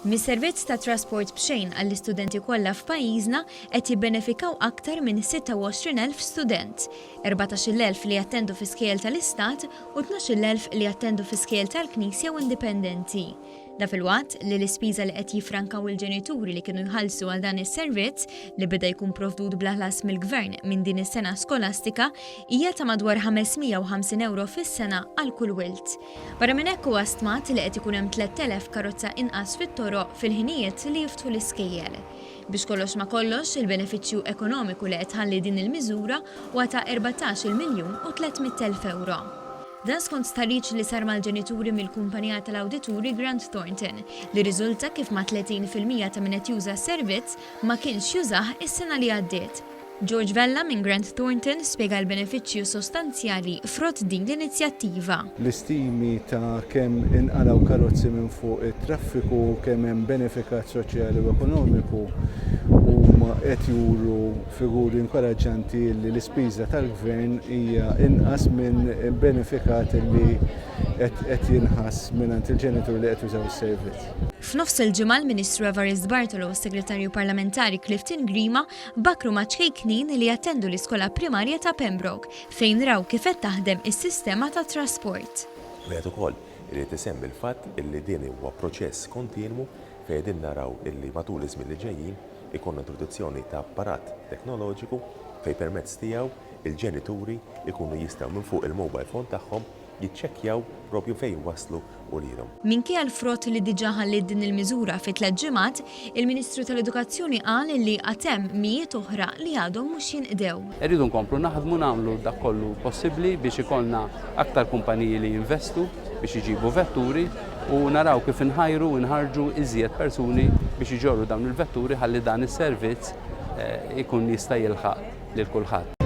Mis-servizz ta' trasport b'xejn għall-istudenti kollha f'pajjiżna qed jibbenefikaw aktar minn 26,000 student, 14,000 li jattendu fi skejjel tal-Istat u 12,000 li jattendu fi skejjel tal-Knisja u indipendenti. Dan filwaqt li l-ispiża li qed jiffrankaw il-ġenituri li kienu jħallsu għal dan is-servizz, li beda jkun provdut bla ħlas mill-Gvern minn din is-sena skolastika, hija ta' madwar 550 ewro fis-sena għal kull wild. Barra minn hekk huwa stmat li qed ikun hemm 3,000 karozza inqas fit-toroq fil-ħinijiet li jiftħu l-iskejjel. Biex kollox ma' kollox, il-benefiċċju ekonomiku li qed tħalli din il-miżura huwa ta' 14-il miljun u 300,000 ewro. Dan skont stħarriġ li sar mal-ġenituri mill-kumpanija tal-awdituri Grant Thornton, li rriżulta kif mat-30% ta' min qed juża s-servizz ma kienx jużah is-sena li għaddiet. George Vella minn Grant Thornton spjega l-benefiċċju sostanzjali frott din l-inizjattiva. L-istimi ta' kemm inqalgħu karozzi minn fuq it-traffiku u kemm hemm benefikat soċjali u ekonomiku huma qed juru figuri inkoraġġanti li l-ispiża tal-Gvern hija inqas minn benefikat li qed jinħass mingħand il-ġenituri li qed jużaw is-servizz. F'nofs il-ġimgħa l-Ministru Evarist Bartolo u s-Segretarju Parlamentari Clifton Grima bakkru ma' ċkejknin li jattendu l-iskola primarja ta' Pembroke fejn raw kif qed taħdem is-sistema tat-trasport. Wieħed ukoll irid isemmi l-fatt illi din huwa proċess kontinwu fejn qegħdin naraw illi matul iż-żmien li ġejjin ikollna introduzzjoni ta' apparat teknoloġiku fejn permezz tiegħu il-ġenituri jkunu jistgħu minn fuq il-mobile phone tagħhom jiċċekkjaw propju fejn waslu uliedhom. Minkejja l-frott li diġà ħalliet din il-miżura fi tlett ġimgħat, il-Ministru tal-Edukazzjoni qal li għad hemm mijiet oħra li għadhom mhux jinqdew. Irridu nkomplu naħdmu nagħmlu dak kollu possibbli biex ikollna aktar kumpaniji li jinvestu biex iġibu vetturi u naraw kif inħajru u nħarrġu iżjed persuni biex iġorru dawn il-vetturi ħalli dan is-servizz ikun jista' jilħaq lil kulħadd.